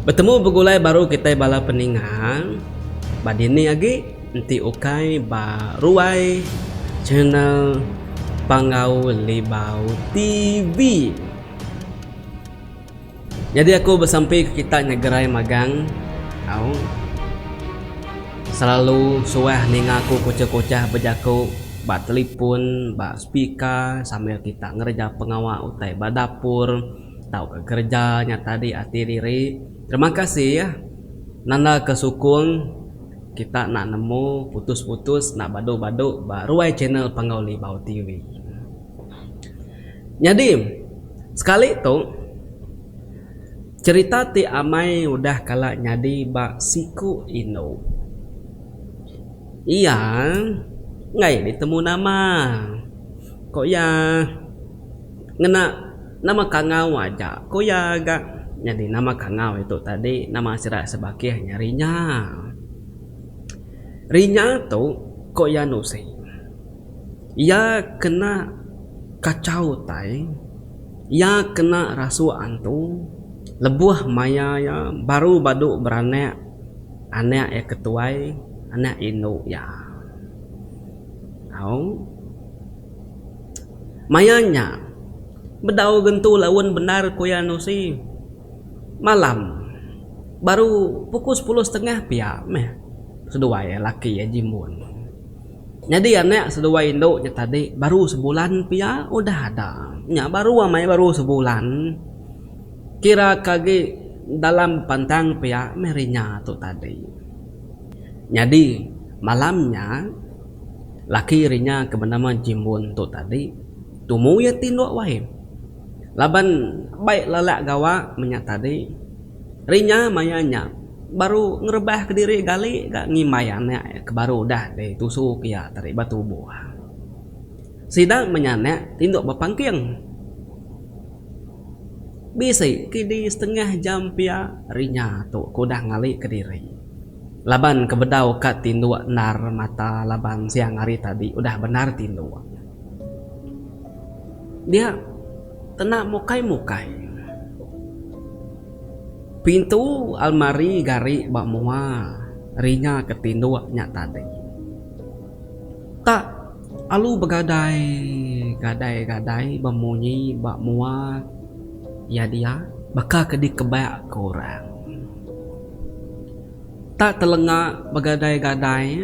Betemu begulai baru kitai bala peninga ba dini agi enti ukai ba ruai channel Panggau Libau TV. Nyadi aku besampi ke kita nyegerai magang au selalu suah ninga aku kuchah-kuchah bejaku ba telipun ba speaker sambil kita ngereja pengawa utai ba dapur tauka kereja nya tadi ati diri. Terima kasih nanda ke sukung kita enda nemu putus-putus enda badu-badu ba ruai channel Panggau Libau TV. Nyadi, sekali tu, cherita ti amai udah kala nyadi ba siku indu. Iya enggai ditemu nama, ku iya ngena nama kangau aja ku iya ga. Nyadi nama kangau itu tadi nama sida sebakih nya Rinya. Rinya tu ku iya nusi. Iya kena kachau utai, iya kena rasuk antu lebuh maya iya baru badu beranak anak iya ke tuai anak indu iya. Au maya nya bedau gentu laun bendar ku iya nusi malam baru pukul sepuluh setengah pia meh seduai laki iya Jimbun. Nyadi anak seduai indu nya tadi baru sebulan pia udah ada. Nya baru amai baru sebulan. Kira ke agi dalam pantang pia meh rinya tu tadi. Nyadi malam nya laki rinya ke benama Jimbun tu tadi tumu iya tinduk wai. Laban bai lelak gawa meh nya tadi. Rinya maya nya baru ngerebah kediri gali ga ngimbai anak ke baru udah ditusu ke iya tadi ba tubuh. Sida menyanak tinduk bepangking. Bisi kidi setengah jam pia rinya tu ke udah ngali kediri. Laban ke bedau ka tinduk endar mata laban siang hari tadi udah bendar tinduk. Dia tena mukai-mukai. Pintu almari gari ba mua rinya ke tinduk nya tadi. Tak alu begadai gadai gadai bemunyi ba mua iya dia baka ke dikebak ke orang. Tak telenga begadai gadai.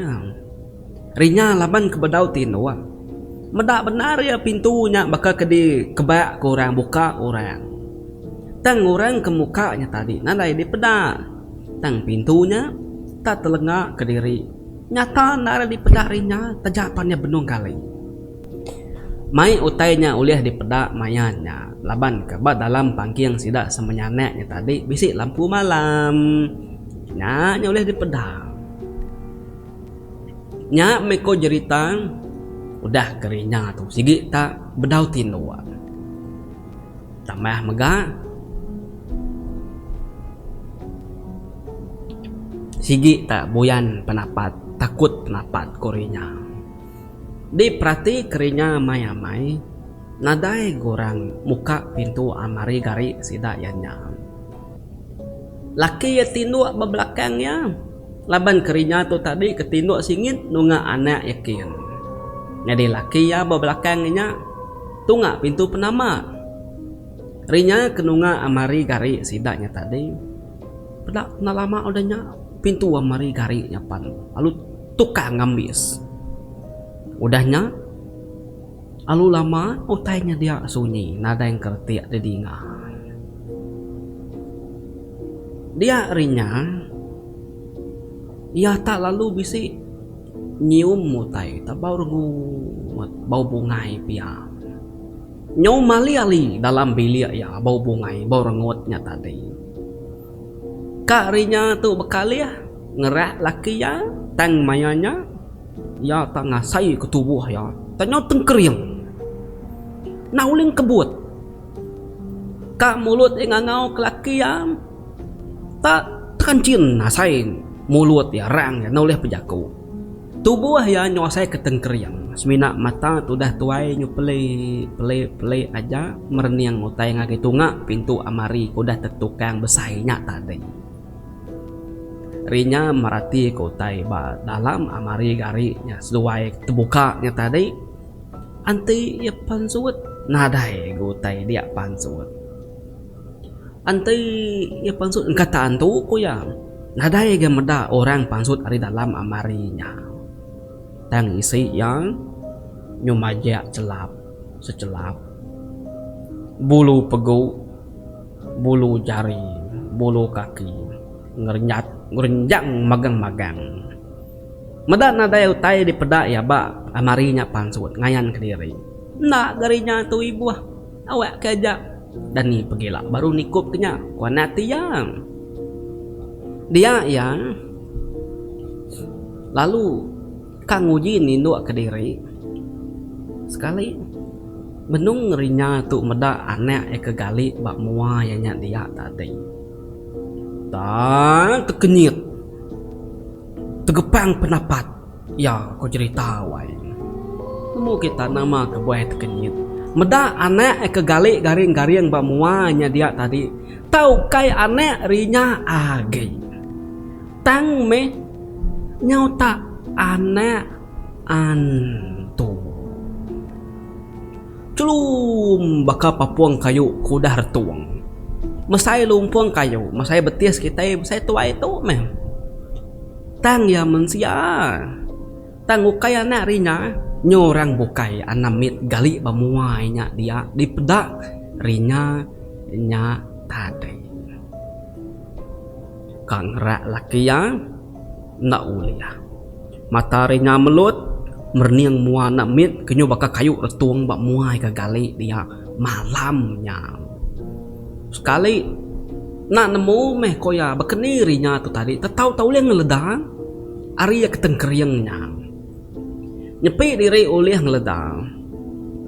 Rinya laban ke bedau tinduk. Meda bendar iya pintu nya baka ke dikebak ke orang buka orang. Tang orang ke muka nya tadi nadai dipeda. Tang pintu nya tak telenga kediri. Nyata endar dipeda Rinya taja pan iya benung gali. Mai utai nya ulih dipeda maya nya laban ke ba dalam pangking sida semenyanak nya tadi bisi lampu malam. Nya nya ulih dipeda. Nya meh ko jerita udah ke rinya tu sigi ta bedau tinduk. Tambah mega sigi ta buyan penapat takut penapat ko rinya. Diperati ke rinya amai amai nadai ga orang muka pintu amari gari sida iya nya. Laki iya tinduk ba belakang iya laban kerinya tu tadi ke tinduk singit nunga anak iya kin. Nyadi laki iya ba belakang iya nya tunga pintu penama. Rinya ke nunga amari gari sida nya tadi peda enda lama udah nya pintu amari gari nya pan lalu tukang ambis. Udah nya. Alu lama utai nya dia sunyi nadai engkeretik didinga. Dia ari nya iya tak lalu bisi nyium utai tak bau rengut bau bungai pia. Nyau mali ali dalam bilik iya bau bungai bau rengut nya tadi. Ka ari nya tu bekalih ngerak laki iya tang maya nya. Iya tak ngasai ke tubuh iya tak nyau tengkering. Enda ulih engkebut. Ka mulut iya ngangau ke laki iya tak tekanchin asai mulut iya rang iya enda ulih bejaku. Tubuh iya nyau asai ke tengkering semina mata tudah tuai nyu peli peli peli aja merening utai ngagai tunga pintu amari ke udah tetukang besai nya tadi. Rinya merati ke utai ba dalam amari gari nya seduai tebuka nya tadi enti iya pansut nadai ga utai dia pansut. Enti iya pansut engka tak antu ku iya nadai ga meda orang pansut ari dalam amari nya. Tang isi iya nyu majak chelap sechelap bulu pegu bulu jari bulu kaki ngerenyat ngerenjang magang-magang. Meda nadai utai dipeda iya ba amari nya pansut ngayan kediri. Enda ga rinya tu ibuh awak ke aja dani pegila baru nikup ke nya ku anak ti iya. Dia iya lalu ka nguji ninduk kediri sekali benung rinya tu meda anak iya ke gali ba mua iya nya dia tadi. Tang tekenyit tegepang penapat iya ko jerita wai. Nemu kita nama kebuah iya tekenyit meda anak iya ke gali garing-garing ba mua nya dia tadi tau kai anak rinya agi. Tang meh nyau tak anak antu. Chelum baka papung kayu ke udah retung. Mesai lumpung kayu, mesai betis kitai mesai tuai tu meh. Tang iya mensia. Tang ukai anak rinya, nyu orang bukai anak mit gali ba mua inya dia dipeda rinya nya tadi. Ka ngerak laki iya enda ulih. Mata rinya melut merening mua anak mit ke nyu baka kayu retung ba mua iya ke gali dia malam nya. Sekali enda nemu meh ko iya baka ni rinya tu tadi tetau tau ulih ngeleda ari iya ke tengkering nya. Nyepi diri ulih ngeleda.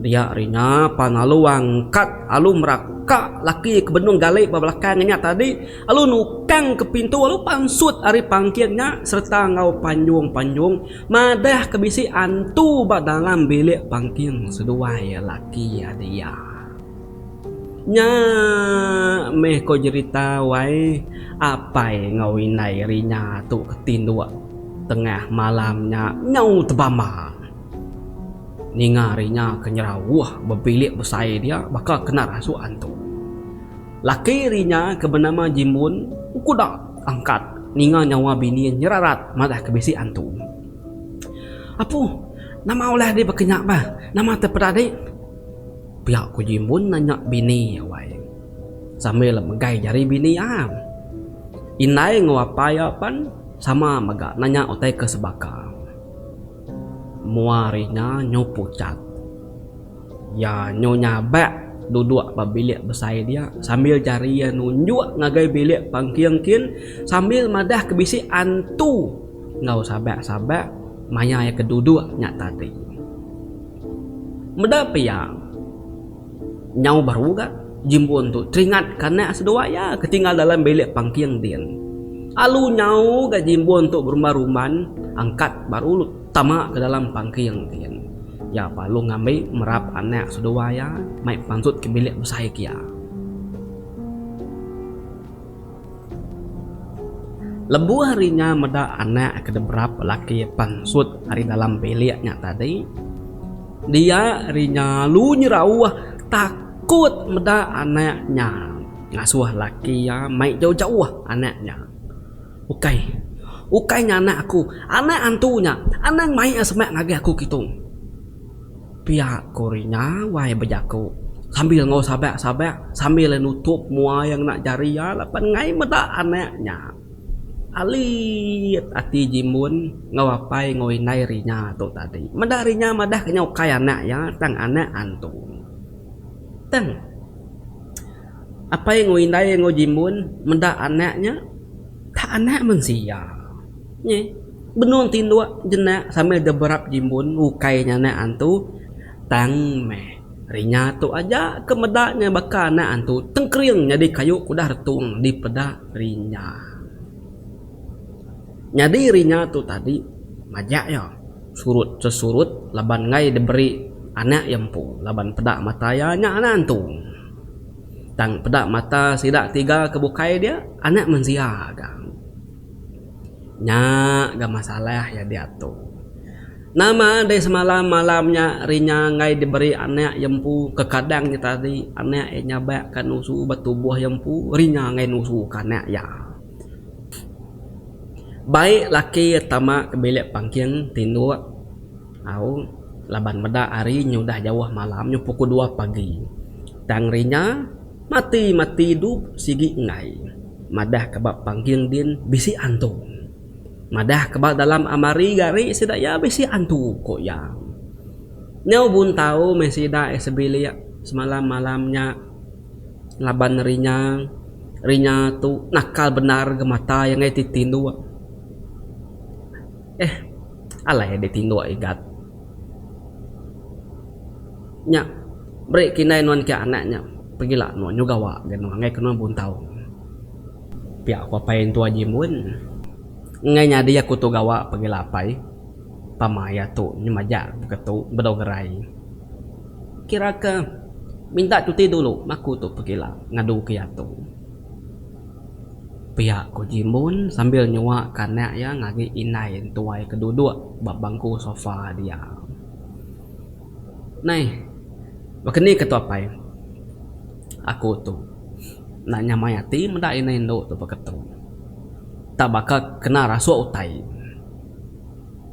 Dia rinya pan alu angkat alu meraka laki ke benung gali ba belakang inya tadi alu nukang ke pintu alu pansut ari pangking nya sereta enggau panjung-panjung madah ke bisi antu ba dalam bilik pangking seduai laki dia. Nya meh ko jerita wai apai enggau indai rinya tu ke tinduk tengah malam nya nyau tebamba. Ninga rinya ke nyerauh bebilik besai dia baka kena rasuk antu. Laki rinya ke benama Jimbun kuda angkat ninga nyawa bini nyerarat madah ke bisi antu. Apu nama ulah dih baka nya bah nama tepeda dih. Pia ku Jimbun nanya bini iya wai. Sambil megai jari bini iya. Indai enggau apai iya pan sama mega nanya utai ke sebaka. Mua ari nya nyu puchat. Iya nyu nyabak duduk ba bilik besai dia sambil jari iya nunjuk ngagai bilik pangking kin sambil madah ke bisi antu enggau sabak-sabak maya iya ke duduk nya tadi. Meda pia, nyau baru ga Jimbun tu teringat ke anak seduai iya ke tinggal dalam bilik pangking din. Alu nyau ga Jimbun tu berumban-rumban angkat baru tama ke dalam pangking din. Iya pa alu ngambi merap anak seduai iya mai pansut ke bilik besai ke iya. Lebuh ari nya meda anak ke diberap laki pansut ari dalam bilik nya tadi, dia ari nya lalu nyerauh takut meda anak nya ngasuh laki iya mai jauh-jauh anak nya. Ukai, ukai nya anak aku, anak antu nya, anang mai iya semak ngagai aku kitu. Pia ko Rinya wai bejaku sambil enggau sabak-sabak sambil iya nutup mua iya ngena jari iya laban enggai meda anak nya. Alit ati Jimbun enggau apai enggau indai Rinya tu tadi. Meda Rinya madah ke nya ukai anak iya tang anak antu. Tang apai enggau indai enggau Jimbun meda anak nya tak anak mensia. Nyi. Benung tinduk jenak sambil deberap jimbun ukai nya anak antu tang meh rinya tu aja ke meda nya baka anak antu tengkering nyadi kayu ke udah retung dipeda rinya. Nyadi rinya tu tadi majak iya surut sesurut laban enggai diberi anak iya empu laban peda mata iya nya anak antu. Tang peda mata sida tiga ke bukai dia anak mensia ga. Nya ga masalah iya diatu. Nama deh semalam malam nya Rinya enggai diberi anak iya empu kekadang nya tadi anak iya nyabak ka nusu ba tubuh iya empu Rinya enggai nusu ka anak iya. Bai laki iya tama ke bilik pangking tinduk au laban meda hari nya udah jauh malam nya pukul dua pagi. Tang Rinya mati mati idup sigi enggai madah ka ba pangking din bisi antu. Madah ke ba dalam amari gari sida iya bisi antu, ku iya. Nyau buntau meh sida iya sebilik semalam malam nya laban rinya. Rinya tu nakal bendar ga mata iya ngagai ti tinduk. Eh alai deh tinduk igat. Nya beri kindai nuan ke anak nya pegila nuan nyau gawa ga nuan ngagai ke nuan buntau. Pia ku apai entua Jimbun. Enggai nyadi aku tu gawa pagila apai. Pama iya tu nyemajak beketu bedau gerai. Kira ke minta cuti dulu aku tu pagila ngadu ke iya tu. Pia ku Jimbun sambil nyua ke anak iya ngagi indai entuai ke duduk ba bangku sofa dia. Nai, baka ni ke tu apai? Aku tu enda nyamai ati meda indai indu tu baka tu. Tak baka kena rasuk utai.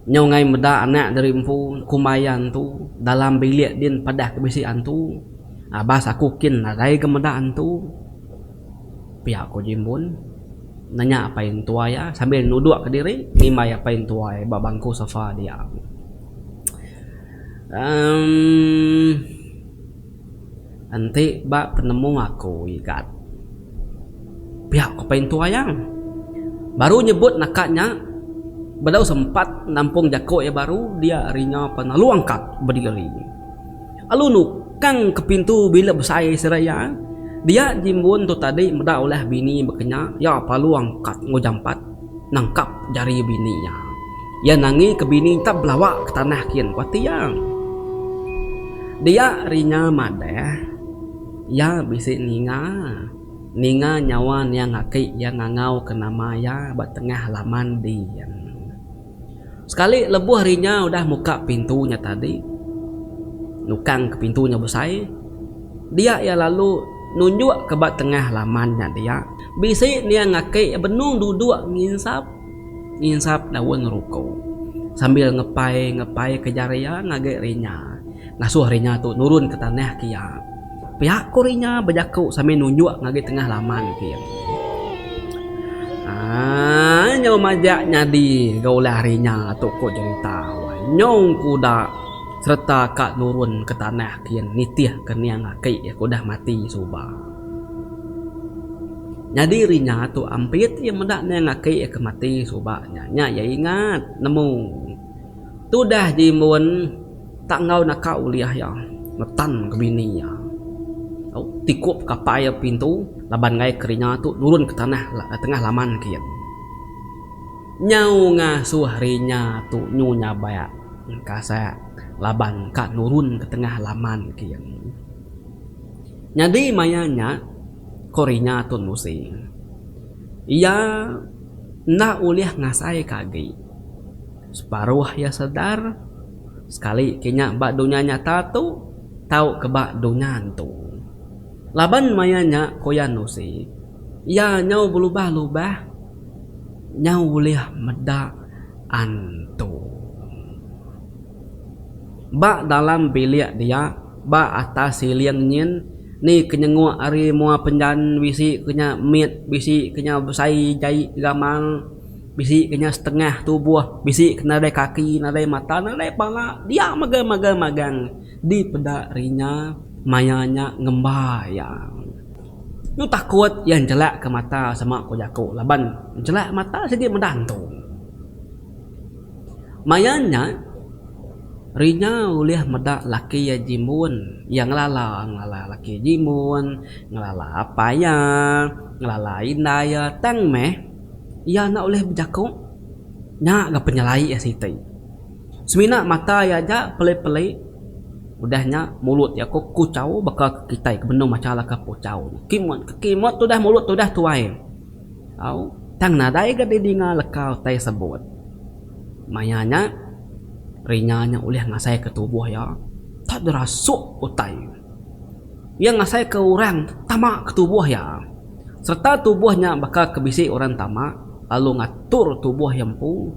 Nyau ngai meda anak diri empu kumbai iya antu dalam bilik din padah ke bisi antu. Abas aku kin nadai ga meda antu. Pia ku Jimbun nanya apai entua iya sambil nuduk kediri ngimbai apai entua iya ba bangku sofa dia. Emm enti ba penemu aku igat pia ku Pain Tuayang. Baru nyebut naka nya bedau sempat nampung jaku iya baru dia rinya pan lalu angkat bediri. Lalu nukang ke pintu bilik besai sida iya. Dia Jimbun tu tadi meda ulah bini baka nya iya lalu angkat enggau jampat. Nangkap jari bini iya. Iya nangi ke bini enta belawa ke tanah kin ku ati iya. Dia rinya madah iya bisi ninga ninga nyawa niang aki iya ngangau ke nama iya ba tengah laman din. Sekali lebuh rinya udah muka pintu nya tadi nukang ke pintu nya besai dia iya lalu nunjuk ke ba tengah laman nya dia bisi niang aki benung duduk nginsap nginsap daun ruko sambil ngepai ngepai ke jari iya ngagai rinya ngasuh rinya tu nurun ke tanah ke iya. Pia ku rinya bejaku sambil nunjuk ngagai tengah laman ke iya. Aaa nyau majak nyadi ga ulah rinya tu ku jerita wai nyau kuda sereta ka nurun ke tanah kin nitih ke niang aki iya ke udah mati suba. Nyadi rinya tu ampit iya meda niang aki iya ke mati suba nya. Nya iya ingat nemu tudah jimbun. Tak enggau naka ulih iya ngetan ke bini iya. Au tikup kapai iya pintu laban enggai kerinya tu nurun ke tanah tengah laman kin. Nyau ngasuh rinya tu nyu nyabak kasak laban ka nurun ke tengah laman kin. Nyadi maya nya ko rinya tu nusi iya enda ulih ngasai ka agi. Separuh iya sedar, sekali ke nya ba dunya nyata tu tauka ba dunya entu. Laban maya nya ku iya nusi, iya nyau belubah-lubah nyau ulih meda antu. Ba dalam bilik dia, ba atas siling nyin, ni ke nyenguk ari mua penjan bisi ke nya mit, bisi ke nya besai jai gamal. Bisi ke nya setengah tubuh, bisi ke nadai kaki, nadai mata, nadai pala, dia mega mega magang dipeda rinya maya nya ngemba iya. Nyu takut iya njelak ke mata sama ku jaku laban njelak mata sigi meda antu. Maya nya rinya ulih meda laki iya Jimbun, iya ngelala ngelala laki Jimbun, ngelala apai iya, ngelala indai iya tang meh. Iya enda ulih bejaku nya ga penyelai iya siti. Semina mata iya aja peli-peli udah nya mulut iya ko kuchau baka kitai ke benung macha laka puchau. Kekimut kekimut tudah mulut tudah tuai. Au. Tang nadai ga didinga leka utai sebut. Maya nya, rinya nya ulih ngasaika tubuh iya tak derasuk utai. Iya ngasaika orang tama ke tubuh iya. Sereta tubuh nya baka ke bisi orang tama lalu ngatur tubuh iya empu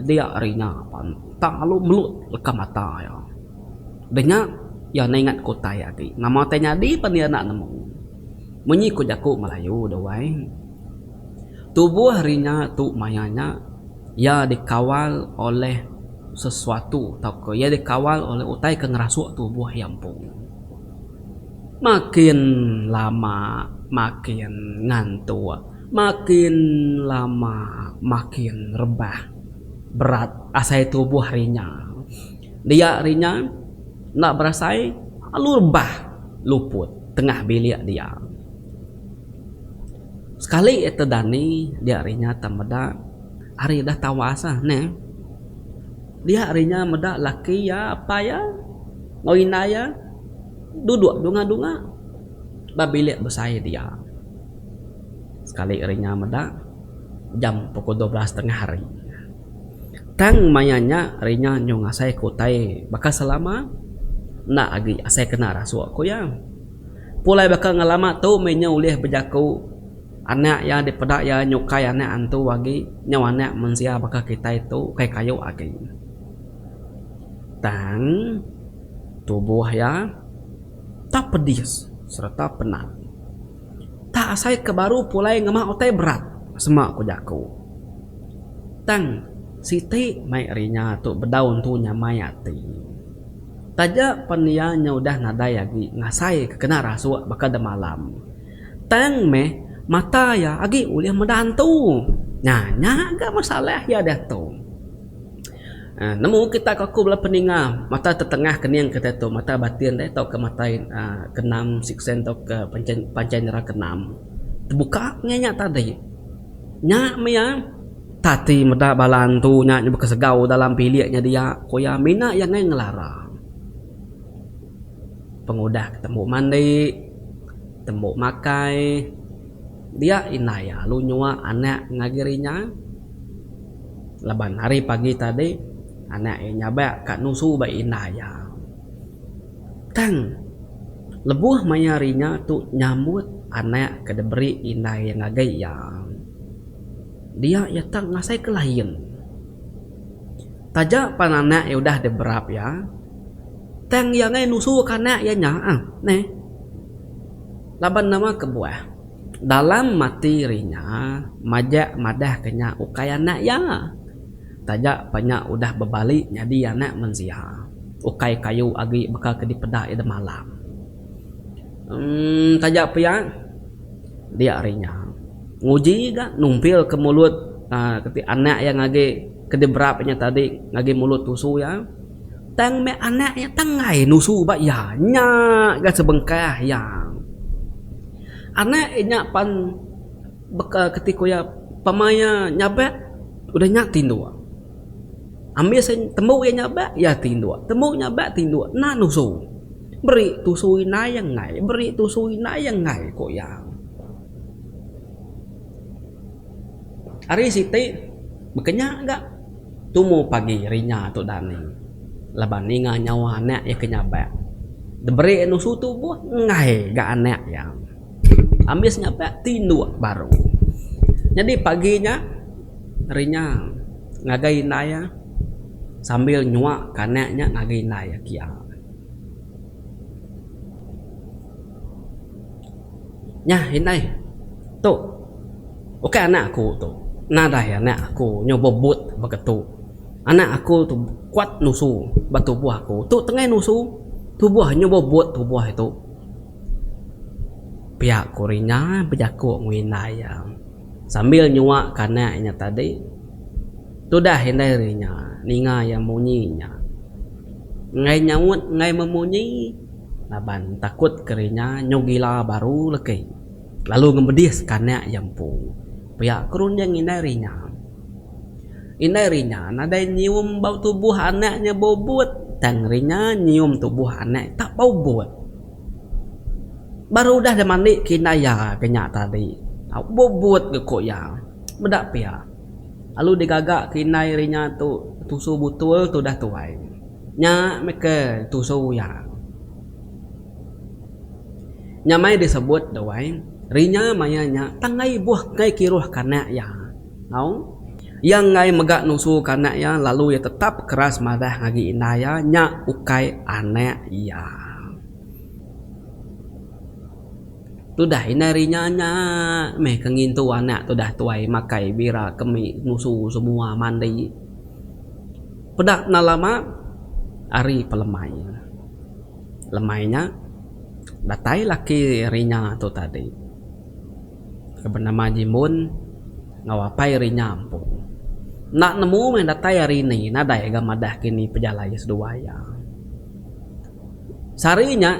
dia rinya pan tak lalu melut leka mata iya. Udah nya iya enda ingat ke utai agi. Nama utai nyadi pan iya enda nemu. Munyi ku jaku Melayu deh wai. Tubuh rinya tu maya nya iya dikawal oleh sesuatu tauka iya dikawal oleh utai ke ngerasuk tubuh iya empu. Makin lama makin ngantuk, makin lama makin rebah berat asai tubuh rinya. Dia rinya enda berasai lalu rebah luput tengah bilik dia. Sekali iya tedani dia ari nya tang meda ari dah tawas ah neh. Dia ari nya meda laki iya apai iya enggau indai iya duduk dunga dunga ba bilik besai dia. Sekali ari nya meda jam pukul 12 tengah hari. Tang maya nya ari nya nyau ngasai ke utai baka selama enda agi asai kena rasuk ku iya. Pulai baka ngelama tu meh nya ulih bejaku anak iya dipeda iya nyukai anak antu agi nyau anak mensia baka kitai tu ukai kayu agi. Tang tubuh iya tak pedis sereta penat. Tak asai ke baru pulai ngema utai berat sema ku jaku. Tang siti mai rinya tu bedau entu nyamai ati. Taja pan iya nya udah nadai agi ngasai ke kena rasuk baka demalam. Tang meh mata iya agi ulih meda antu. Nya nya ga masalah iya diatu. uhh Nemu kita ke aku bala peninga mata tetengah kening kitai tu mata batin deh tauka mata uhh kenam six sense tauka panchai nyera kenam. Tebuka meh nya tadi. Nya meh iya tati meda bala antu nya bekesegau dalam bilik nya dia ku iya mina iya enggai ngelara. Pengudah ke tembu mandi, tembu makai dia indai iya lalu nyua anak ngagai rinya laban hari pagi tadi anak iya nyabak ka nusu ba indai iya. Tang, lebuh maya rinya tu nyambut anak ke diberi indai iya ngagai iya, dia iya tang ngasaika lain. Taja pan anak iya udah diberap iya, tang iya enggai nusuka anak iya nya neh. Laban nama kebuah, dalam ati rinya majak madahka nya ukai anak iya. Taja pa nya udah bebali nyadi anak mensia, ukai kayu agi baka ke dipeda iya demalam. Emm taja pia dia ari nya nguji ga numpil ke mulut aaa keti anak iya ngagi ke diberap nya tadi ngagi mulut tusu iya tang meh anak iya tanggai nusu ba iya nya ga sebengkah iya. Anak iya nya pan baka keti ku iya pemaya nyabak udah nya tinduk. Ambis iya tembu iya nyabak iya tinduk. Tembu nyabak tinduk enda nusu. Beri tusu indai iya enggai, beri tusu indai iya enggai ku iya. Hari siti baka nya ga tumu pagi rinya tu dani laban ninga nyawa anak iya ke nyabak. Diberi iya nusu tubuh enggai ga anak iya. Ambis nyabak tinduk baru. Nyadi pagi nya rinya ngagai indai iya sambil nyua ke anak nya ngagai indai iya kia. Nyah indai tu ukai anak aku tu nadai anak aku nyau bebut baka tu. Anak aku tu kuat nusu ba tubuh aku. Tu tengai nusu tubuh nyau bebut tubuh itu. Pia ku Rina bejaku enggau indai iya sambil nyua ke anak iya tadi. Tudah indai Rina ninga iya munyi nya. Enggai nyaut enggai memunyi laban takut ke Rina nyu gila baru legi lalu ngemedis ke anak iya empu. Pia ku runding indai Rina. Indai Rina nadai nyium bau tubuh anak nya bobot tang Rina nyium tubuh anak tak bobot. Baru udah deh mandi ke indai iya ke nya tadi. Bobot ga ku iya. Meda pia. Alu digaga ke indai rinya tu tusu butul tudah tuai. Nya meh ke tusu iya. Nya mai disebut tuai rinya maya nya tang ai buh kai kiruh ke anak iya. Au. Iya enggai mega nusu ke anak iya lalu iya tetap keras madah ngagi indai iya nya ukai anak iya. Tudah indai rinya nya meh ke ngintu anak tudah tuai makai bira kemi nusu semua mandi. Peda enda lama ari pelemai. Lemai nya datai laki rinya tu tadi ke benama Jimbun enggau apai rinya empu. Enda nemu meh datai ari ni nadai ga madah kini pejalai seduai iya. Sehari nya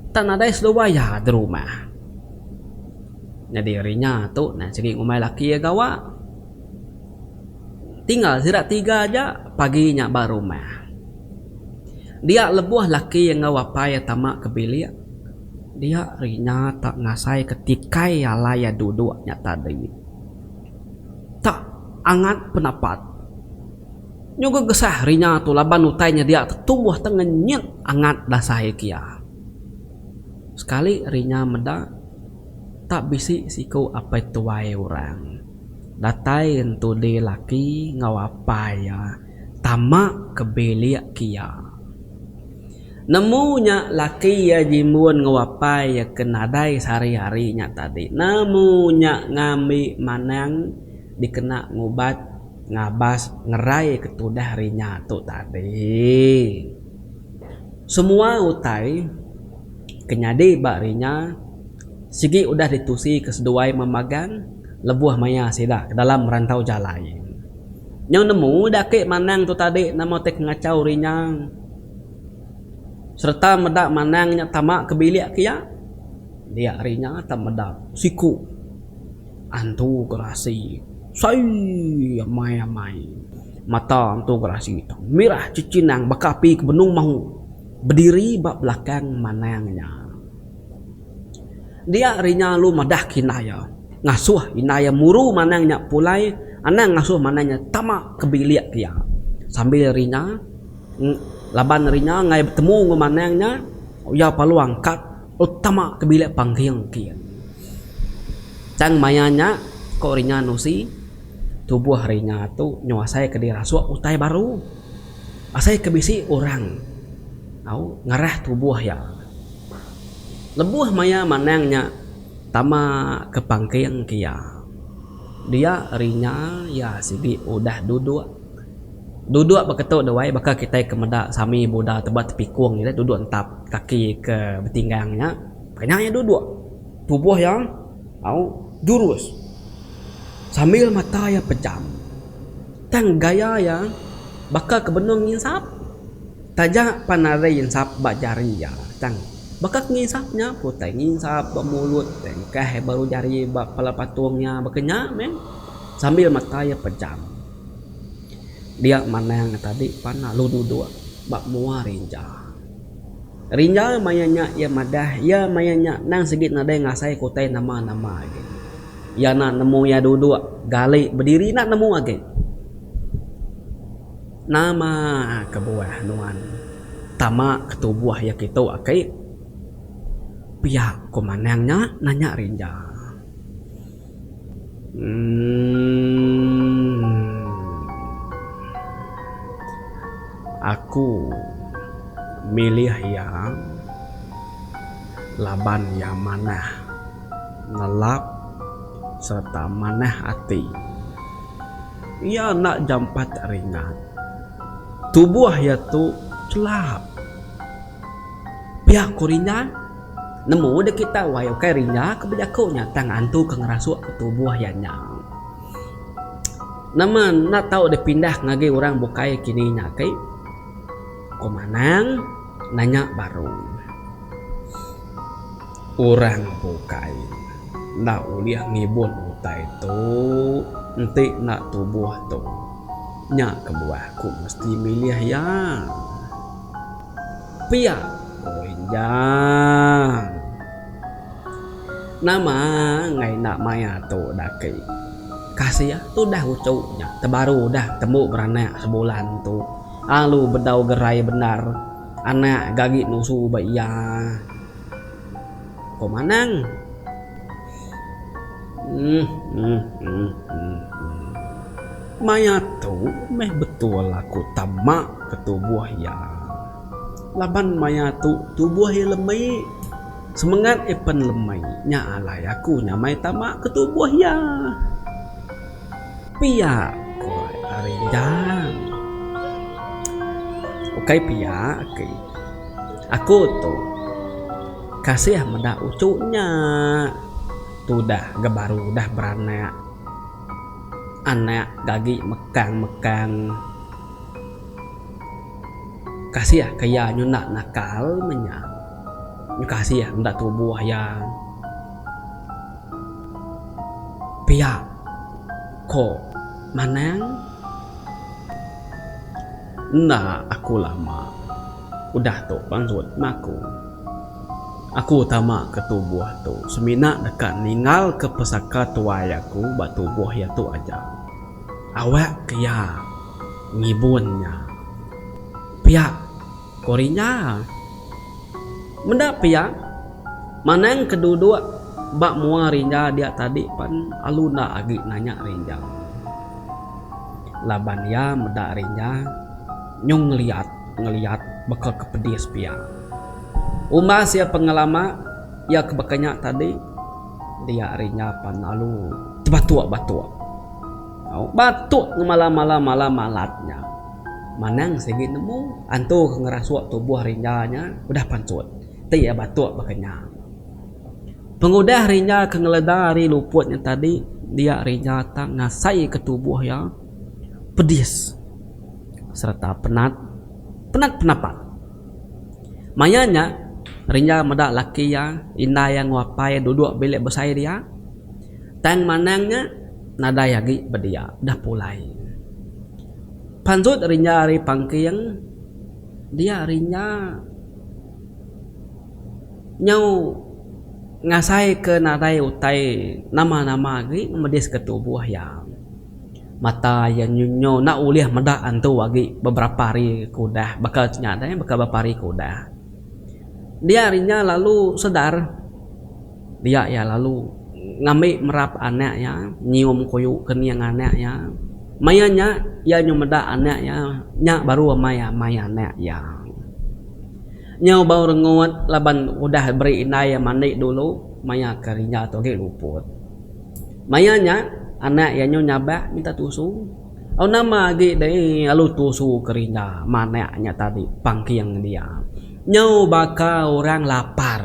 tak nadai seduai iya derumah. Nyadi ari nya tu nah sigi ngumbai laki iya gawa. Tinggal sida tiga aja pagi nya ba rumah. Dia lebuh laki enggau apai iya tama ke bilik dia rinya tak ngasai ke tikai alai iya duduk nya tadi. Tak angat penapat. Nyuga gesah rinya tu laban utai nya dia tetumbuh tengenyit angat dasai kia. Sekali rinya meda tak bisi siku apai tuai orang datai entudi laki enggau apai iya tama ke bilik kia. Nemu nya laki iya jimbun enggau apai iya ke nadai sehari-hari nya tadi nemu nya ngambi manang dikena ngubat. Ngabas ngerai ke tudah rinya tu tadi. Semua utai ke nyadi ba rinya sigi udah ditusi ke seduai memagang lebuh maya sida ke dalam rantau jalai. Nyau nemu da ake manang tu tadi nama utai ke ngachau rinya sereta meda manang nya tama ke bilik ke iya dia rinya tau meda siku. Antu gerasi sai amai amai. Mata antu gerasi tu mirah chechinang baka api ke benung mahu bediri ba belakang manang nya. Dia rinya lalu madah ke indai iya ngasuh indai iya muru manang nya pulai anang ngasuh manang nya tama ke bilik iya. Sambil rinya laban rinya enggai betemu enggau manang nya iya perlu angkat. Utama ke bilik pangking kin. Tang maya nya ko Rinya nusi, tubuh Rinya tu nyu asai ke dirasuk utai baru. Asai ke bisi orang au ngarah tubuh iya. Lebuh maya manang nya tama ke pangking ke iya, dia Rinya iya sigi udah duduk. Duduk beketu duai baka kitai ke meda sami Buddha teba tepikung ira duduk entap. Kaki ke betinggang nya nya iya duduk tubuh iya au jurus sambil mata iya pejam tang gaya iya baka ke benung nginsap taja pan nadai insap ba jari iya tang baka ke nginsap nya pun utai nginsap ba mulut engkah baru jari ba pala patung iya baka nya meh sambil mata iya pejam dia manang tadi pan lalu duduk ba mua rinja. Rinja maya nya iya madah iya maya nya endang sigi nadai ngasai ke utai nama nama agi. Iya enda nemu iya duduk gali bediri enda nemu agi. Nama kebuah nuan tama ke tubuh iya kitu aki? Pia ku manang nya nanya Rinja. Emm. Aku milih iya laban iya manah nelap sereta manah ati. Iya enda jampat ringat. Tubuh iya tu chelap. Pia ku Rinda, nemu dek kita wai ukai Rinda ke bejaku nya tang antu ke ngerasuk ke tubuh iya nya. Nama enda tau dipindah ngagai orang bukai kini nya ti? Ku Manang nanya baru. Orang bukai enda ulih ngibun utai tu enti enda tubuh tu. Nya kebuah ku mesti milih iya. Pia ku Rinjang. Nama enggai enda maya tu daki. Kasih tudah uchu nya tebaru udah tembu beranak sebulan tu alu bedau gerai bendar anak ga agi nusu ba iya. Ko Manang. Maya tu meh betul aku tama ke tubuh iya. Laban maya tu tubuh iya lemi, semengat iya pen lemi nya alai aku nyamai tama ke tubuh iya. Pia ko Rinjang. Ukai pia ake. Aku tu kasih meda uchu nya. Tudah ga baru udah beranak. Anak ga agi mekang-mekang. Kasih ke iya nyunda nakal meh nya. Kasih meda tubuh iya. Pia ko Manang. Enda aku lama udah tu pansut maku. Aku tama ke tubuh tu semina deka ninggalka pesaka tuai aku ba tubuh iya tu aja. Awak ke iya ngibun nya. Pia ko Rinja. Meda pia, manang ke duduk ba mua Rinja dia tadi pan alu enda agi nanya Rinja. Laban iya meda Rinja nyung ngeliat ngeliat baka ke pedis pia. Umbas iya pengelama iya ke baka nya tadi dia ari nya pan lalu tebatuk-batuk. Au batuk ngemalam-malam malat nya. Manang sigi nemu antu ke ngerasuk tubuh rinja nya udah pansut ti iya batuk baka nya. Pengudah rinja ke ngeleda ari luput nya tadi dia rinja tang ngasaika tubuh iya pedis. Sereta penat penat penapat. Maya nya Rinja meda laki iya indai iya enggau apai iya duduk bilik besai dia. Tang manang nya nadai agi bedia deh pulai. Pansut Rinja ari pangking dia Rinja nyau ngasai ke nadai utai nama-nama agi ngemedis ke tubuh iya. Mata iya nyu enda ulih meda antu agi beberapa hari ke udah baka nya deh baka beberapa hari ke udah. Dia ari nya lalu sedar dia iya lalu ngambi merap anak iya nyium kuyu kening anak iya. Maya nya iya nyu meda anak iya nya baru amai amai anak iya. Nyau bau rengut laban udah beri indai iya mandi dulu maya ke rinja tu agi luput. Maya nya, anak iya nyu nyabak minta tusu. Au nama agi deh lalu tusu ke rinda manak nya tadi pangking dia. Nyau baka orang lapar.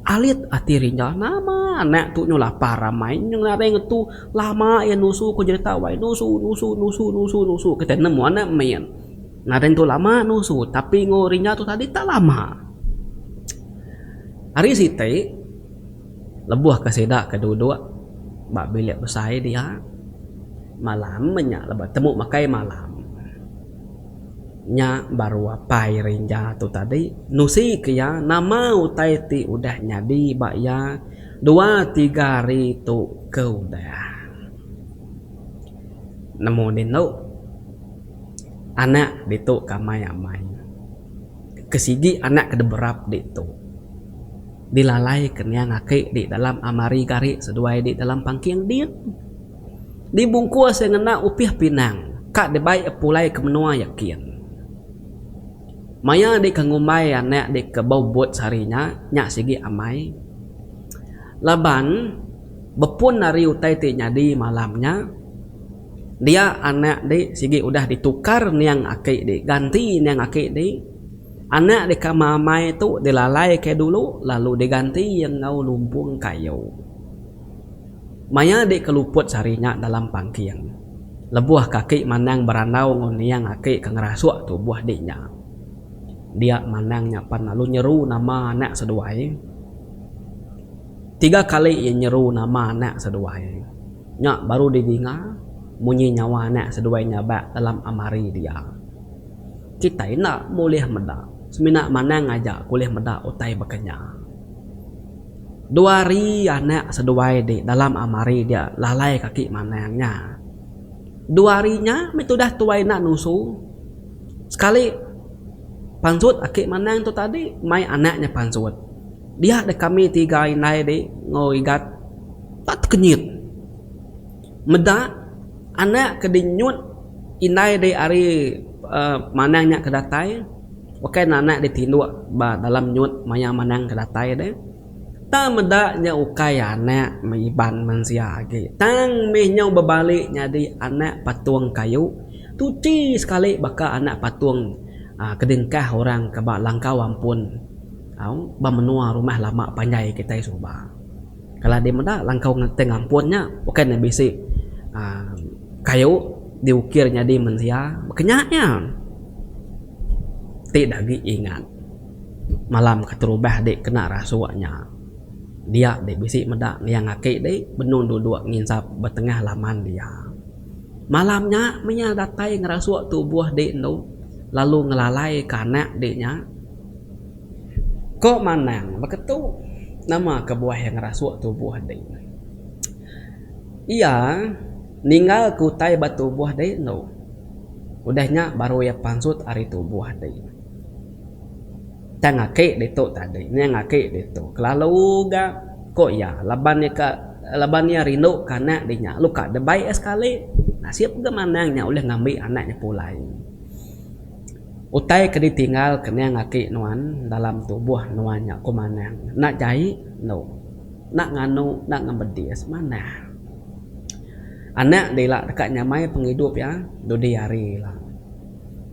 Alit ati rinda nama anak tu nyu lapar amai nyu nadai ngetu lama iya nusu ku jerita wai nusu nusu nusu nusu nusu kitai nemu anak mit. Nadai ngetu lama nusu tapi enggau rinda tu tadi tak lama. Hari siti. Lebuh ke sida ke duduk ba bilik besai dia malam meh nya lebuh temu makai malam. Nya baru apai Rinja tu tadi nusi ke iya nama utai ti udah nyadi ba iya dua tiga hari tu ke udah. Nemu dindu anak ditu ke amai amai ke sigi anak ke diberap ditu. Dilalai ke niang aki di dalam amari gari seduai di dalam pangking din. Dibungkus iya ngena upih pinang ka dibai iya pulai ke menua iya kin. Maya di ke ngumbai anak di ke bau but sehari nya, nya sigi amai. Laban bepun ari utai ti nyadi malam nya, dia anak di sigi udah ditukar niang aki di, ganti niang aki di. Anak deka meamai tu dilalaika dulu lalu diganti iya enggau lumpung kayu. Maya deka luput sehari nya dalam pangking, lebuh kaki Manang berandau enggau niang aki ke ngerasuk tubuh di nya. Dia Manang nya pan lalu nyeru nama anak seduai. Tiga kali iya nyeru nama anak seduai. Nya baru didinga munyi nyawa anak seduai nyabak dalam amari dia. Kitai enda bulih meda, semina manang aja ke ulih meda utai baka nya. Dua hari anak seduai di dalam amari dia lalai kaki manang nya. Dua hari nya meh tudah tuai enda nusu. Sekali pansut aki manang tu tadi mai anak nya pansut. Dia deh kami tiga indai di enggau igat tak tekenyit. Meda anak ke dinyut indai di ari uhh manang nya ke datai ukai ne anak ditinduk ba dalam nyut maya manang ke datai deh. Tang meda nya ukai anak Iban mensia agi. Tang mih nyau bebali nyadi anak patung kayu tuchi sekali baka anak patung uhh kedingkah orang ke ba Langkau Ampun au ba menua rumah lama panjai kitai suba. Kala deh meda Langkau Teng Ampun nya ukai ne bisi uhh kayu diukir nyadi mensia baka nya iya. Ti da agi ingat. Malam keterubah dik kena rasuk nya, dia dik bisi meda niang aki dik benung duduk nginsap ba tengah laman dia. Malam nya meh iya datai ngerasuk tubuh dik endu lalu ngelalai ka anak dik nya. Ko Manang beketu nama kebuah iya ngerasuk tubuh dik. Iya ninggal ke utai ba tubuh dik endu. Udah nya baru iya pansut ari tubuh dik. Tang aki ditu tadi nya aki ditu kelalu ga ko iya laban iya ka laban iya rindu ka anak di nya luka da bai iya sekali nasib ga manang nya ulih ngambi anak nya pulai. Utai ke ditinggal ke niang aki nuan dalam tubuh nuan nya ku manang enda jai endo enda nganu enda ngemedis manah. Anak dila deka nyamai pengidup iya dudi hari ila.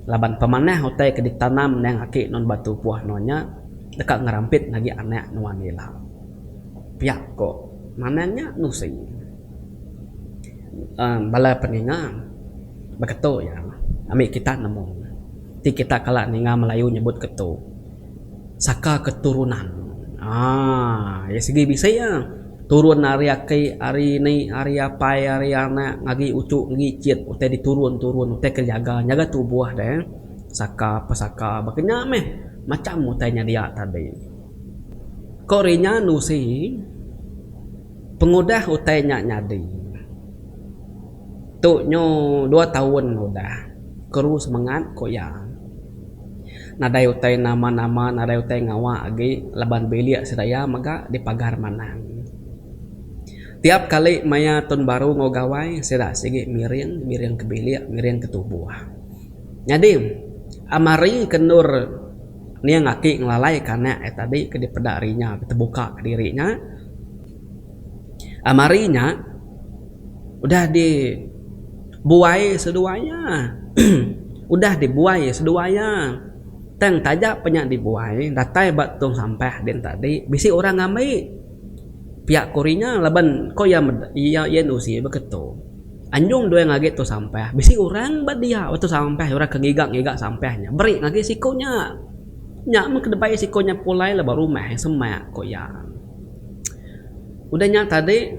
Laban pemanah utai ke ditanam endang aki nuan ba tubuh nuan nya deka ngerampit ngagai anak nuan ila. Pia ko manang nya nusi. uhh Bala peninga beketu iya ami kita nemu ti kita kala ninga Melayu nyebut ketu saka keturunan uhh iya sigi bisi iya. Turun ari aki, ari ini, ari apai, ari anak, ngagi uchu ngagi ichit utai diturun turun utai ke jaga nyaga tubuh deh saka pesaka baka nya meh macam utai nya dia tadi. Ko rinya nusi pengudah utai nya nyadi tu nyu dua taun udah keru semengat ko iya. Nadai utai nama-nama nadai utai ngawa agi laban bilik sida iya mega dipagar manang. Tiap kali maya taun baru enggau gawai sida sigi miring, miring ke bilik, miring ke tubuh. Nyadi amari ke endur ning aki ngelalai ke anak iya tadi ke dipeda rinya ke tebuka kediri nya. Amari nya udah di buai seduai iya udah dibuai seduai iya tang taja pa nya dibuai datai ba tong sampah din tadi bisi orang ngambi pia ku rinya laban ko iya meda iya iya nusi beketu anjung dua agi tong sampah bisi orang ba dia ba tong sampah orang ke ngiga ngiga sampah nya beri ngagai siku nya. Nya meh ke debai siku nya pulai laban rumah iya semak ku iya. Udah nya tadi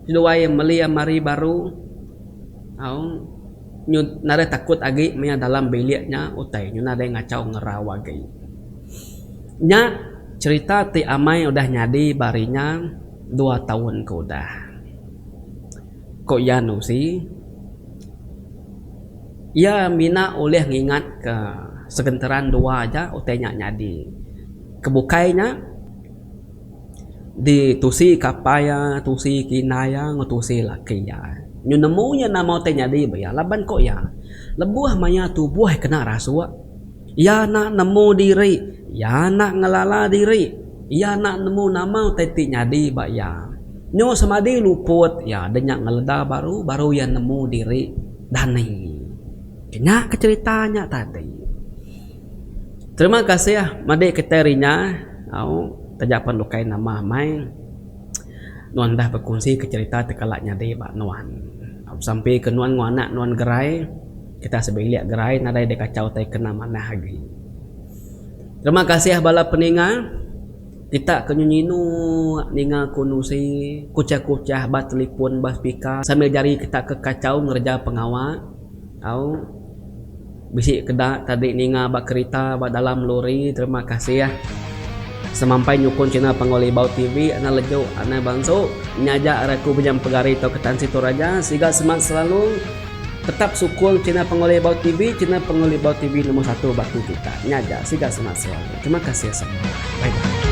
seduai meli amari baru au nyu nadai takut agi maya dalam bilik nya utai nyu nadai ngachau ngerau agi. Nya cherita ti amai udah nyadi ba rinya dua taun ke udah. Ku iya nusi iya mina ulih ngingat ka segenteran dua aja utai nya nyadi. Ke bukai nya. Di tusi ke apai iya, tusi ke indai iya enggau tusi laki iya. Nyu nemu iya nama utai nyadi ba iya laban ko iya lebuh maya tubuh kena rasuk iya enda nemu diri, iya enda ngelala diri, iya enda nemu nama utai ti nyadi ba iya. Nyu semadi luput iya deh nya ngeleda baru, baru iya nemu diri dani. Nya ke cherita nya tadi. Terima kasih madi kitai rinya au taja pan ukai nama amai nuan dah bekunsi ke cherita ti kala nyadi ba nuan. Sampi ke nuan enggau anak nuan gerai kita sebilik gerai nadai dikachau tai kena manah agi. Terima kasih bala peninga kita ke nyinu ninga ku nusi kuchah-kuchah ba telefon ba speaker sambil jari kita ke kachau ngereja pengawa au. Bisi keda tadi ninga ba kerita ba dalam lori terima kasih. Semampai nyukung channel Panggau Libau TV anang leju anang bansu nya aja ari aku Bujang Pegari tauka Tan Sri Toraja siga semat selalu tetap sukung channel Panggau Libau TV channel Panggau Libau TV nombor satu batu kita nya aja siga semat selalu terima kasih semua bye bye.